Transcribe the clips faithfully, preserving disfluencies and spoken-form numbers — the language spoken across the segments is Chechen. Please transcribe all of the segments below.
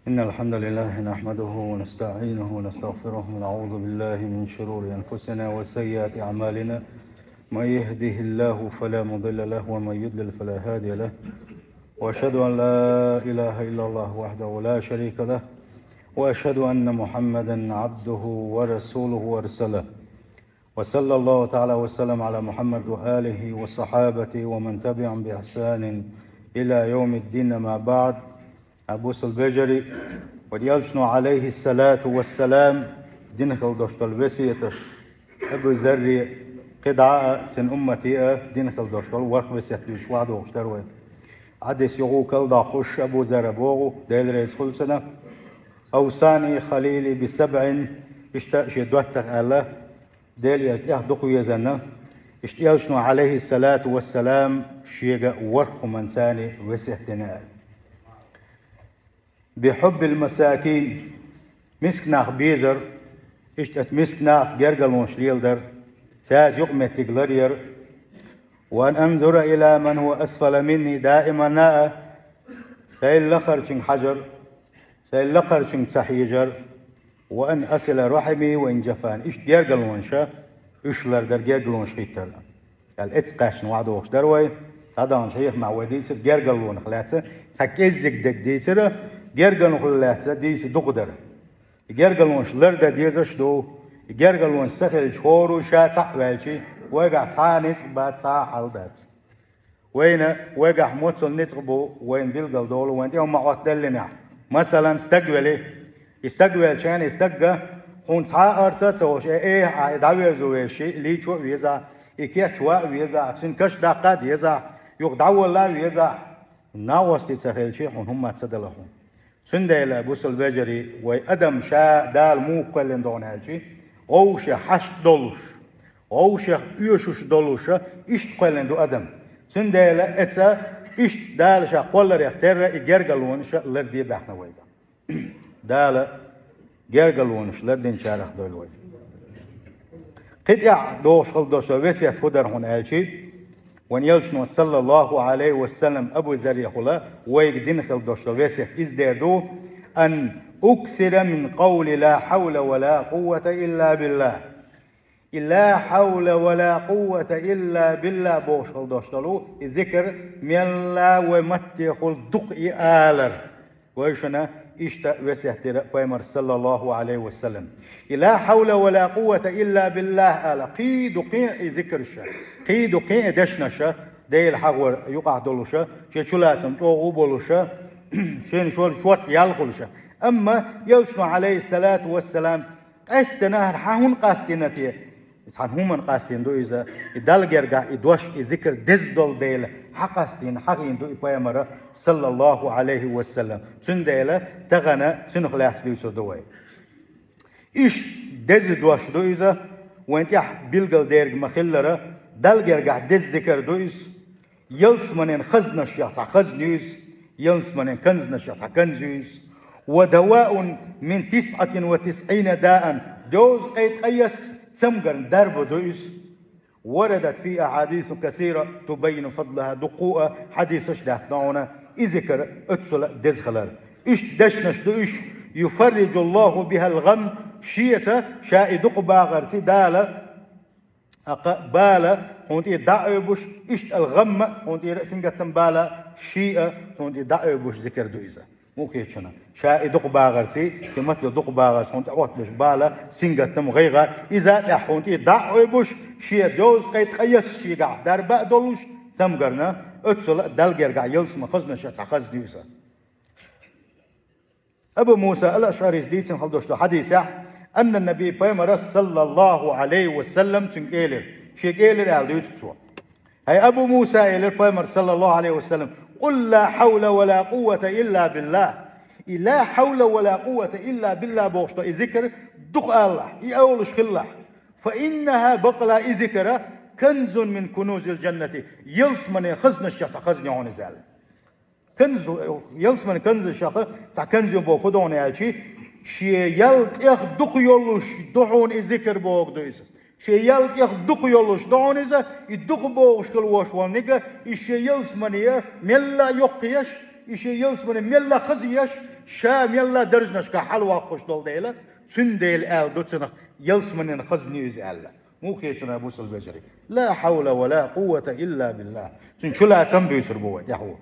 إن الحمد لله نحمده ونستعينه ونستغفره، ونعوذ بالله من شرور أنفسنا وسيئات أعمالنا. من يهده الله فلا مضل له، ومن يضلل فلا هادي له. وأشهد أن لا إله إلا الله وحده لا شريك له، وأشهد أن محمدا عبده ورسوله أرسله. وصلى الله تعالى وسلم على محمد وآله وصحابته ومن تبعهم بإحسان إلى يوم الدين، أما بعد. Абу Муса аль-Бажари, вай элчано, Ӏалайхи ссалату вассалам, дина хила долаш дола весеташ, Абу Зарре, кхыдола а цун уммате а дина хила долаш дола ворхӀ весет дувцаш вахьа дохуш дар вай. Хьадис юху кхел доккхуш Абу Зарра боху, Дела реза хуьлда цунна: «أوصاني خليلي بسبع», иштта шен доттагӀа аьлла, Дела тӀех дукха везарна, иштта элчано, Ӏалайхи ссалату вассалам, шега ворхӀ хӀуманца весет дина аьлла. «بحب المساكين», мискача наха безар, иштта мискача нахаца гергарлонаш леладар, цаьрца юкъаметтиг ларъяр, «وأن أنظر إلى من هو أسفل مني», даиман а сайна лакхарчунга хьажар, сайна лакхарчунга ца хьежар, «وأن أصل رحمي وإن جفاني», иштта гергарлонаш, уьш лардар, гергарлонаш хийттар. Аьлла, эцца кхаьчна вахьа дохуш дар вай, цхьадолчу хьехамехь вай дийцира гергарлонах лаьцна, цхьа кӀеззиг дерг дийцира, гергарлонах лаьцна дийца дукха дара. И гергарлонаш лардан дезаш ду, и гергарлонаш ца хилча хӀора ша цхьаъ ваьлча, вайгахь цхьа а ницкъ бац, цхьа а хьал дац. Вайна, вайгахь моццул ницкъ бу, вайна билгал долу, вайна тӀе хӀума Ӏоттаделлинехь. Масалан, стаг вели. И стаг велча, и стагга хьуна цхьа а орца а ца хууш, э, э, ахь и дӀаверзо везаш, и лийчо а везахь, и кечван а везахь, цуьнан каш даккха а дезахь, юха дӀавалла а везахь, накъостий ца хилча, хьуна хӀумма ца дала хьуна. Цундела, бусалба вежарий, вай адам ша Дала муха кхоьллина ду хьуна аьлча, вовшех хьашт долуш, вовшех оьшуш долуша, иштта кхоьллина ду адам. Цундела эцца иштта Дала ша кхолларех терра и гергарлонаша ларде баьхна вайга. Дала гергарлонаш лардинчарах дойла вай. Кхин тӀехь дохуш хила долуш весет хӀун дара хьуна аьлча, вайн элчано, саллаллаху Ӏалайхи ва саллам, Абу Заррехула вайга дина хила долуш весет иза дер ду: «أن أكثر من قول لا حول ولا قوة إلا بالله». И «لا حول ولا قوة إلا بالله» бохуш хила долуш долу и зикр, мелла вай маттехула дукха и алар. Вайшина иштта весет дира пайхамар, саллаллаху Ӏалайхи ва саллам. И «لا حول ولا قوة إلا بالله» ала, кхин ду кхин а и зикрша, кхин ду кхин а и дешнаша, Дела хьахор юкъахь долуша, шен чулацам чӀогӀа болуша, шен шор шорта ялхалуша. Амма элчано, Ӏалайхи ссалату ва ссалам, къаьстина, хӀара хьан хӀунда къастийна те? Иза хьан хӀуманна къастийна ду иза, и Далла гергахь и дош, и зикр деза долу дела, хьан къастийна, хьан хиъна ду и пайхамара, саллаллаху Ӏалайхи ва саллам. Цундела тахана цуьнах лаьцна дуьйцур ду вай. Иштта деза дош ду иза, вайн тӀехь билгал дерг ма-хиллара, Далла гергахь деза зикр ду иза. Ялсаманин хазнашех цхьа хазна ю иза, ялсаманин канзанашех цхьа канза ю иза. «ودواء من تسعة وتسعين داء», дезткъе ткъаесна цамгарна дарба ду иза. «وردت فيه أحاديث كثيرة تبين فضلها», дуккха а хьадисаш даьхна хьуна и зикр оццула деза хилар. Иштта дешнаш ду уьш: «يفرج الله بها الغم», шеца ша и дукха бахарций Дала Аккха бала хьуна тӀера дӀа а ойбуш, иштта ал-гӀамма хьуна тӀера а сингаттам бала, шиъ а хьуна тӀера дӀа а ойбуш зикр ду иза. Муха хетачунна, ша и дукха багӀарций, шен матте дукха багӀарца хьуна тӀе Ӏоттабеш бала, сингаттам, гӀайгӀа, иза а тӀехь хьуна тӀера дӀа а ойбуш, шен дезткъе ткъаесна шегахь дарба а долуш, цамгарна, оццула а Далла гергахь ялсаманин хазнашех цхьа хазна ю иза. Абу Муса ал-АшӀарис дийцина хила долуш долу хьадисехь, анна Наби, пайхамара, саллаллаху Ӏалайхи ва саллам, цуьнга элира, шега элира аьлла дуьйцу цо. ХӀай Абу Муса, элира пайхамара, саллаллаху Ӏалайхи ва саллам, къул ла хьавла ва ла къуввата илла биллах. И ла хьавла ва ла къуввата илла биллах бохуш долу и зикр дукха алалахь, и олуш хилалахь. Фа иннаха, бакъ а, и зикр канзун мин кунузил джаннати, ялсаманин хазнашех цхьа хазна ю хьуна иза аьлла. Канзу, ялсаманин канзашех цхьа канза ю боху хӀун ду хьуна аьлча, шен ял тӀех дукха йолуш ду хьуна и зикр бохург ду иза. Шен ял тӀех дукха йолуш ду хьуна иза, и дукха бохуш хила волуш волу нигат, и шен ялсамане мелла а йоккхаеш, И шен ялсамане мелла хаза еш, ша мелла даржанашка хьалваккхуш долу дела, цундела аьлла ду цунах, ялсаманен хазна ю иза аьлла. Муха хеташ ю, бусалба вежарий? لا حول ولا قوة إلا بالله. Цуьнан чулацам буьйцур бу вай тӀаьхьо.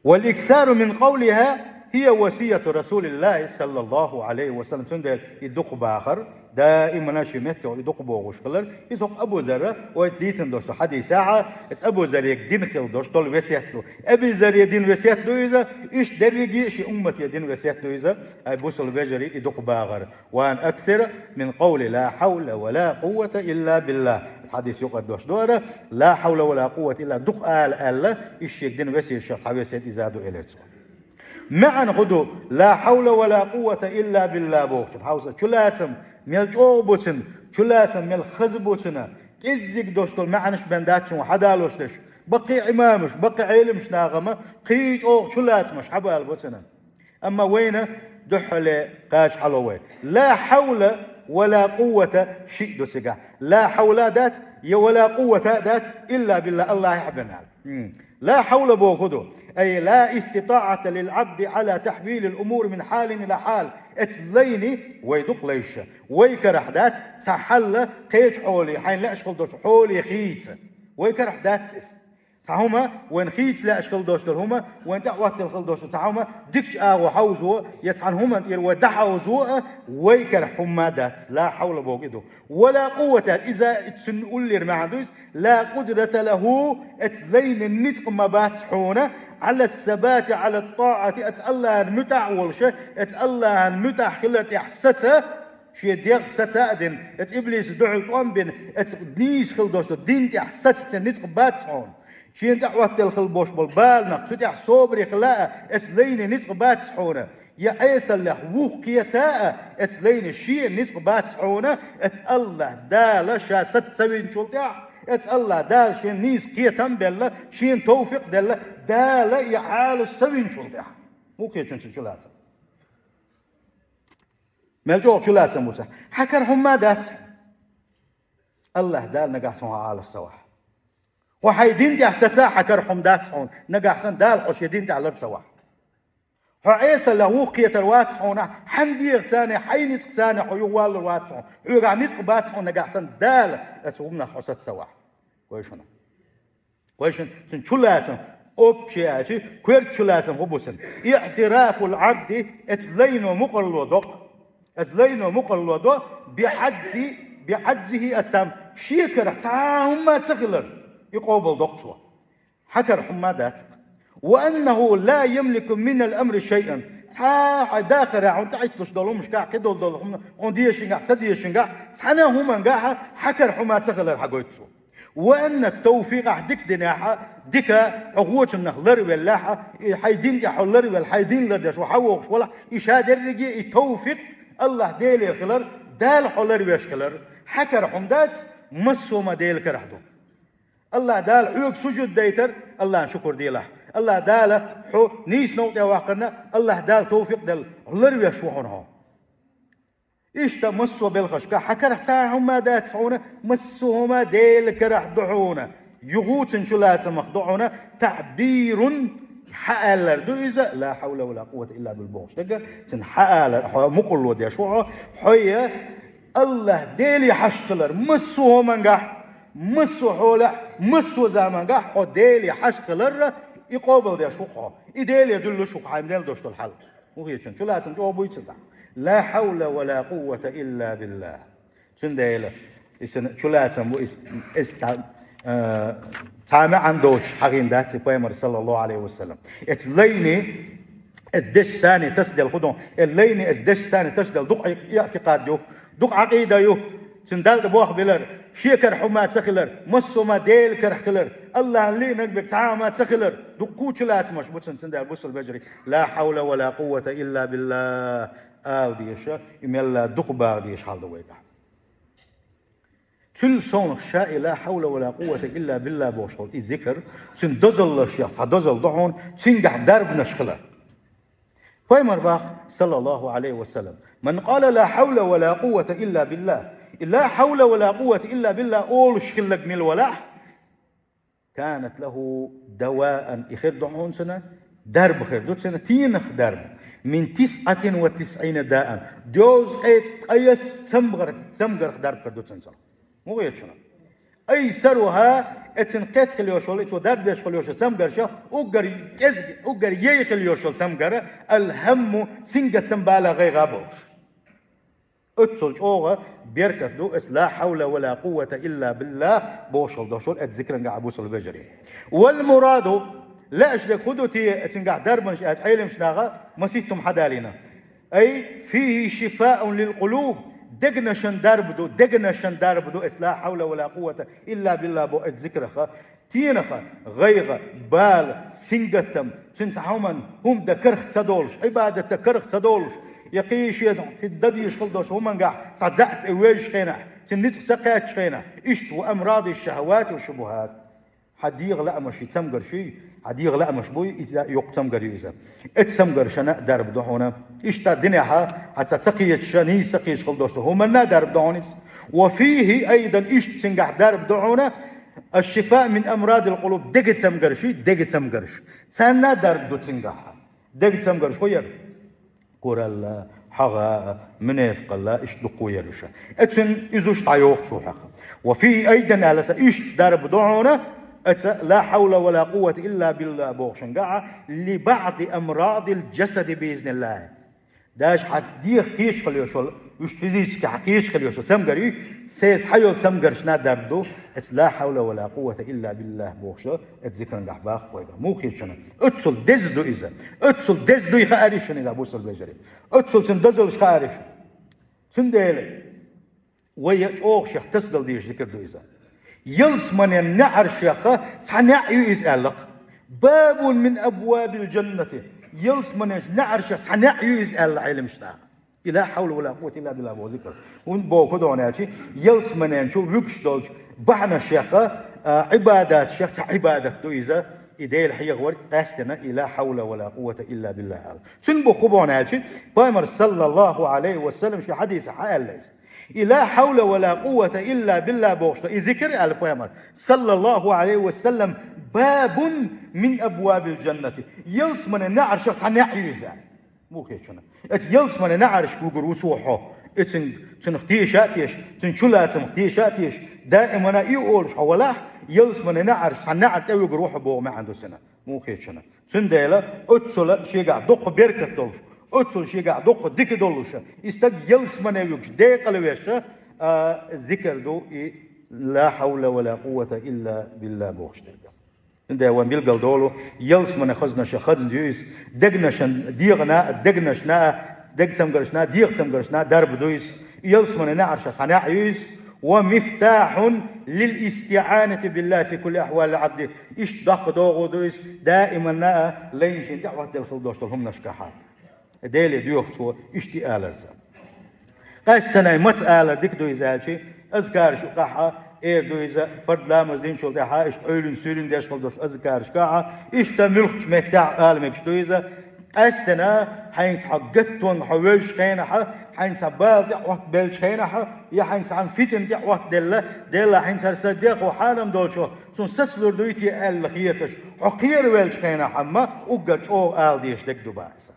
والإكثار من قولها هي وصية رسول الله صلى الله عليه وسلم. Цундела и дукха бахар, даимана шен меттехь и дукха бохуш хилар, иза хӀокху Абу Зарра вай дийцина долуш долу хьадисехь, иза Абу Зарре дина хила долуш долу весет ду. Абу Зарре дина весет ду иза, иштта дерриге а шен уммате дина весет ду иза, ай бусалба вежарий, и дукха бахар. وأن أكثر من قول لا حول ولا قوة إلا بالله. Хьадис юкъара дош ду ара, لا حول ولا قوة إلا, дукха ала аьлла, иза шега дина весетех цхьа весет иза ду элира цо. МаьӀна хӀун ду, لا حول ولا قوة إلا بالله бохучун? Хьовса, чулацам мел чӀогӀа бу цуьнан, чулацам мел хаза бу цуьнан, кӀеззиг дош долу маьӀнаш бен дац шуна хьадалош дерш. Баккхий Ӏимамаш, баккхий Ӏеламаш нахама кхин чӀогӀа чулацамаш хьабала бу цуьнан. Амма вайна дуьххьале кхача хьало вай. لا حول ولا قوة шиъ ду цигахь. لا حول дац, я ولا قوة дац, إلا بالله, АллахӀехь бен аьлла. М. لا حول боху ду. أي لا استطاعة للعبد على تحويل الأمور من حال إلى حال. Эцу лайни вай дукха лайша. Вай карахь дац цхьа хьал кхечу хьоле, хьайна лаьаш хила долчу хьоле хийца. Вай карахь дац иза. Цхьа хӀума вайна хийца лаьаш хила долуш долу хӀума, вайна тӀехӀоттала хила долуш долу цхьа хӀума дикачу агӀо хьовзо, я цхьана хӀуманна тӀера вай дӀахьовзо а, вай карахь хӀумма дац, لا حول боху и ду. ولا قوة, иза цуьнан уллера маьӀна ду иза, لا قدرة له, эцу лайнан ницкъ ма бац хьуна, على الثبات على الطاعة, эцу АллахӀан муьтӀахь а волуша, эцу АллахӀан муьтӀахь хилар тӀехь саца, шен дегӀ саца а дина, эцу иблисан дуьхьал тӀом бина, эцу нийса хила долуш долу дин тӀехь саца цуьнан ницкъ бац хьуна. Шена тӀехӀоттала хила болуш болу баланах, цу тӀехь собаре хила а, эцу лайнан ницкъ бац хьуна. Я Ӏесаллех вух кхета а, эцу лайнан шен ницкъ бац хьуна, эцу АллахӀ Дала ша саца ца винчул тӀехь, эцу АллахӀ Дала шен нийса кхетам а белла, шен товфикъ а делла, Дала и Ӏалаш ца винчул тӀехь. Муха хеташ ю цуьнан чулацам? Мел чӀогӀа чулацам бу цхьа. Хьан кара хӀумма дац. АллахӀ Дала нагахь санна хьо Ӏалаш ца вахь. Хьо хьайн дин тӀехь саца а хьан кара хӀума дац хьуна, нагахь санна Дала хьо шен дин тӀехь лар ца вахь. Хьо Ӏесаллех вух кхетар вац хьуна, хьан дегӀаца а, хьайн ницкъаца а хьо юхаваллур вац хьуна. Хьоьгахь ницкъ бац хьуна, нагахь санна Дала оцу хӀуманах хьо саца ца вахь. Вай шуна. Вай шуна, цуьнан чулацам, общее аьлча, коьрта чулацам хӀун бу цуьнан? اعتراف العبد, эцу лайно мукъарло до, эцу лайно мукъарло до, بعجز, بعجزه التام, шен карахь цхьа хӀумма ца хилар, и къобалдо цо. Хьан кара хӀумма дац. وأنه لا يملك من الأمر شيئا. Цхьа а хьайн дахарехь, хьуна тӀехӀитталуш долу хӀуманашкахь, кхидолу долу хӀума, хьуна дешингахь, ца дешингахь, цхьана а хӀумангахь хьан кара хӀумма ца хилар хьан гойту цо. وأن التوفيق, ахь дика динехь, дика хьо гочунах ларвеллехь, и хьайн дин тӀехь хьо ларвелла, хьайн дин лардеш хьо хьан вохуш валахь, и ша дерриге а и товфикъ АллахӀ Делера хилар, Дала хьо ларвеш хилар. Хьан кара хӀума дац, массо а хӀума Дела карахь ду. АллахӀ Дала хьоьга сужуд дайтар, АллахӀан шукур делахь. АллахӀ Дала хьо нийса новкъа тӀе ваккхарна, АллахӀ Дала товфикъ делла, ларвеш ву хьуна хьо. Иштта массо а белхашка, хьан карахь цхьа а хӀумма дац хьуна, массо а хӀума Дела карахь ду хьуна. Юха цуьнан чулацамах ду хьуна, تعبير, хьан алар ду иза, لا حول ولا قوة إلا بالله бохуш дерг, цуьнан хьан алар, хьо мукъарло деш ву хьо, хьо я АллахӀ Деле хьашт хилар, массо а хӀумангахь, массо а хьолехь, массо а замангахь хьо Деле хьашт хилар, и къобалдеш ву хьо, и Деле дуьллуш ву хьайн мел долуш долу хьал. Муха хеташ ю, чулацам чӀогӀа буьйцур дац. لا حول ولا قوة إلا بالله. Цундела иза чулацам бу, иза, иза, э, цхьа маьӀна доцуш хьахийна дац и пайхамар, саллаллаху Ӏалайхи ва саллам. Эцу лайни, эцу дешаца тасаделла хӀун ду, эцу лайни, эцу дешаца тасаделла дукха иътикъад ю, дукха Ӏакъида ю. Цуьнан Далла тӀе бохбелар, шен кара хӀумма ца хилар, массо а хӀумма Дела карахь хилар, АллахӀан лиънарг берг цхьа а хӀумма ца хилар, дуккха а чулацамаш бу цуьнан, цундела бусалба вежарий, لا حول ولا قوة إلا بالله ала дезаш, и мелла дукха баха дезаш хьал ду вайгахь. Цуьнан совнах ша и لا حول ولا قوة إلا بالله бохуш хилар, и зикр, цуьнан дозаллашех цхьа дозалла ду хьуна, цуьнгахь дарбанаш хилар. Пайхамар боху, саллаллаху Ӏалайхи ва саллам: من قال لا حول ولا قوة إلا بالله. И لا حول ولا قوة إلا بالله олуш хилларг мила валахь, كانت له دواء, и хир ду хьона цунна, дарба хир ду цунна, тенах дарба. من تسعة وتسعين داء, дезткъе ткъаесса цамгар-, цамгарх дарба хир ду цунна цунах. Муха хеташ хьона? أيسرها, эцун кхетта хила йиш йолу, и цо дарба деш хила йиш йолу цамгаршах, уггар кӀезиг, уггар яй хила йиш йолу цамгар, الهم, сингаттам, бала, гӀайгӀа бохуш. Оццул чӀогӀа беркат ду эца لا حول ولا قوة إلا بالله бохуш хила долуш волу эца зикрангахь, бусалба вежарий. والمراد, лаьаш дерг хӀун ду те эцунгахь дарбанаш аьлча, Ӏеламнаха маситтум хьадалийна. أي فيه شفاء للقلوب, дегнашна дарба ду, дегнашна дарба ду эца لا حول ولا قوة إلا بالله боху эца зикрах. Тенах, гӀайгӀа, бала, сингаттам, цуьнан цхьа хӀуманна хӀума дан карах ца долуш, Ӏибадат дан карах ца долуш, я кхин шен дан дезаш хила долуш хӀумангахь цхьа даьӀахк тӀе вевзачу хенахь, цуьнан ницкъ ца кхаьччу хенахь, иштта وأمراض الشهوات والشبهات. Хьан дегӀан лаамаш, и цамгарш ю, хьан дегӀан лаамаш бу, иза йоккха цамгар ю иза. Эцу цамгаршна а дарба ду хьуна. Иштта динехь хьан цхьа ца кхеташ, нийса ца кхеташ хила долуш долу хӀуманна а дарба ду хьуна иза. وفيه أيضا, иштта цуьнгахь дарба ду хьуна, الشفاء من أمراض القلوب, деган цамгарш ю, деган цамгарш. Царна а дарба ду цуьнгахь. Деган цамгарш хӀун яра? Куралла, хьагӀа, муьнефакъалла, иштта дуккха яра уьш. Эцуьнан иза уьш дӀайоху цо хьаькхна. وفيه أيضا аьлла сан, иштта дарба ду хьуна эца لا حول ولا قوة إلا بالله бохушна гахь, لبعض أمراض الجسد بإذن الله. Даже хьан дегӀан кхеташ хила йиш йолу, уьш физически хьан кхеташ хила йиш йолу цамгар ю, церан цхьайолу цамгаршна а дарба ду эца لا حول ولا قوة إلا بالله бохуш, эца зикрангахь боху вайга. Муха хеташ хьона? Оццул деза ду иза. Оццул деза дуй хаарий шуна иза, бусалба вежарий? Оццул цуьнан дозаллаш хаарий шуна? Цундела вай чӀогӀа шех тасадала дезаш зикр ду иза. Ялсаманин неӀаршех цхьа неӀ ю иза аьлла-кх. باب من أبواب الجنة. Ялсаманин неӀаршех цхьа неӀ ю иза аьлла Ӏеламнаха. И لا حول ولا قوة إلا بالله боху зикр. ХӀунда боху хӀун ду хьуна аьлча, ялсамани чу вуьгуш долчу бахьанашех, а, Ӏибадаташех цхьа Ӏибадат ду иза, и Дела хьехавар, къаьстина и لا حول ولا قوة إلا بالله аьлла. Цуьнан боху хӀун бу хьуна аьлча, Пайхамар, саллаллаху Ӏалайхи ва саллам, шен хьадисехь хьаьлла иза. И لا حول ولا قوة إلا بالله бохуш ду, и зикр аьлла Пайхамар, саллаллаху Ӏалайхи ва саллам, باب من أبواب الجنة. Ялсаманин неӀаршех цхьа неӀ ю иза. Муха хеташ хьона? Эцу ялсаманин неӀаршка вуьгур ву цо хьо. Эцуьнга, цунах теша а теша, цуьнан чулацамах теша а теша, даимана и олуш хьо валахь, ялсаманин неӀаршка цхьа неӀар тӀе вуьгур ву хьо боху маьӀна ду цуьнан. Муха хеташ хьона? Цундела оццула шегахь дуккха беркат долуш, оццула шегахь дуккха дика долуша, и стаг ялсамане вуьгуш, декъала веша, а, зикр ду и لا حول ولا قوة إلا بالله бохуш дерг. Цундела вайн билгал долу, ялсаманин хазнаша хазна ю иза, дегнашна, дегӀана, дегнашна, дега цамгаршна, дегӀан цамгаршна дарба ду иза, ялсаманин неӀаршех цхьа неӀ ю иза, ومفتاح للاستعانة بالله في كل أحوال العبد. Иштта доккха догӀу ду иза, даимана а лайна шена тӀехӀоттаделла хила долуш долу хӀуманашкахьа. Деле доьху цо, иштта и алар сан. Къаьстина маца алар дика ду иза аьлча, азкараш юкъахьа эр ду иза, фард ламаз динчул тӀаьхьа, иштта Ӏуьйлина суьйлина деш хила долуш азкарашкахьа, иштта муьлххачу меттехь ала мегаш ду иза. Къаьстина хьайна цхьа гаттонга хьо вевзачу хенахьа, хьайна цхьа бала тӀе Ӏоттабеллачу хенахьа, я хьайна цхьана фитна тӀе Ӏоттаделла, Делла хьайна цхьа са дехо хьарам долчо, цунна сацалур дуй те аьлла хеташ, хьо кхеравеллачу хенахь амма уггар чӀогӀа ала дезаш дерг ду боху сан.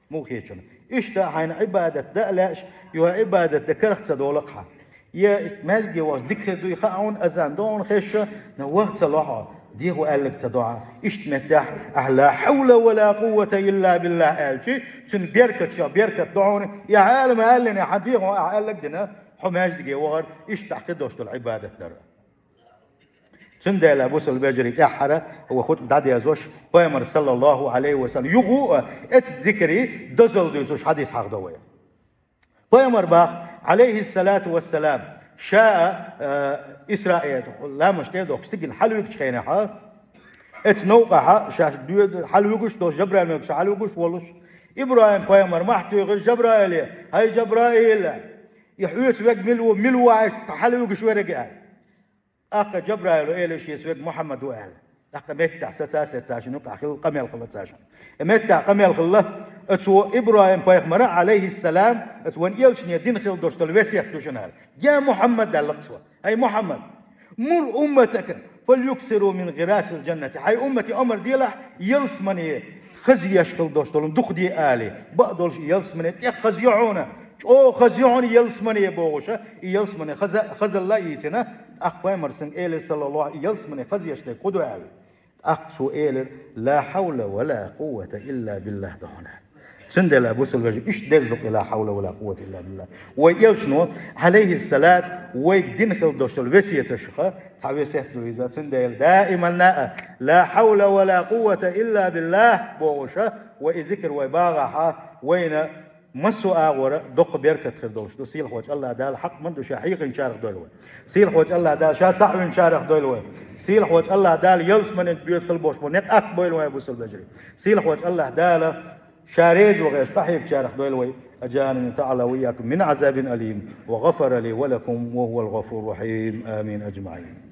Муха хеташ хьона? Иштта хьайна Ӏибадат дан а лаьаш, юха Ӏибадат дан карах ца долу-кх хьан. Я маьждиге вахча дика хир дуй хаьа хьуна, азан до хьуна хезча, но ваха ца ло хьо, дегӀо аьлларг ца до хьан. Иштта меттехь ахь لا حول ولا قوة إلا بالله аьлча, цуьнан беркаташех беркат до хьуна, я Ӏалам аьллина, хьан дегӀо ахь аьлларг дина, хьо маьждиге вахар, иштта ахь кхидолуш долу Ӏибадат дар. Цундела, бусалба вежарий, тӀаьххьара вай хутба дӀадерзош, Пайхамар, саллаллаху Ӏалайхи ва саллам, юха а эцу зикрийн дозалла дуьйцуш хьадис хьахдо вай. Пайхамар боху, Ӏалайхиссалату вассалам, ша а, э, Исраъ, ламазаш тӀе а дохкуш, стигана хьалавигачу хенахьа, эцу новкъахьа, шаьш доьду-, хьалавуьгуш долуш, Жабраил малик ша хьалавуьгуш волуш, ИбрахӀим-пайхамар мохь туьйхира Жабраиле: «ХӀай Жабраил, и хьоьца верг мила ву, мила ву хьайца хьалавуьгуш верг?» аьлла. ТӀаккха Жабраила элира шеца верг Мухьаммад ву аьлла. ТӀаккха меттехь саца а сецна, цаьршинна юкъахь хилла къамел хилла цаьршинна. И меттехь къамел хилла, оцу ИбрахӀим-пайхамара, Ӏалайхиссалам, оцу вайн элчане дина хила долуш долу весет ду шуна аьлла. «Я Мухьаммад», аьлла цо, «хӀай Мухьаммад, мур умматака, فليكثروا من غراس الجنة. Хьай уммате амар делахь, ялсамане хаза еш хила долуш долу дукха де али. Бакъ долуш и ялсамане тӀех хаза ю хьуна, чӀогӀа хаза ю хьуна ялсамане бохуша, и ялсамане хаза, хазалла а йийцина, тӀаккха пайхамарсан элира, саллаллаху, и ялсамане хаза еш дерг хӀун ду аьлла. ТӀаккха цо элира: «لا حول ولا قوة إلا بالله», ду хьуна. Цундела, бусалба вежарий, иштта деза ду-кх и «لا حول ولا قوة إلا بالله». Вай элчано, Ӏалайхиссалат, вайга дина хила долуш долу весеташха цхьа весет ду иза. Цундела даиманна а «لا حول ولا قوة إلا بالله» бохуша, вай и зикр вай багӀахьа, вайна массо а агӀора доккха беркат хир долуш ду. Сийлахьчу АллахӀ Дала хьакъ ма ду, Ша хьехийначарах дойла вай. Сийлахьчу АллахӀ Дала Ша цхьаъ винчарах дойла вай. Сийлахьчу АллахӀ Дала ялсаманин боьха хила болуш болу некъ атта бойла вай, бусалба вежарий. Сийлахьчу АллахӀ Дала Ша реза вахеш къахьегначарах дойла вай. أجارني تعالى وإياكم من عذاب أليم وغفر لي ولكم وهو الغفور الرحيم. آمين أجمعين.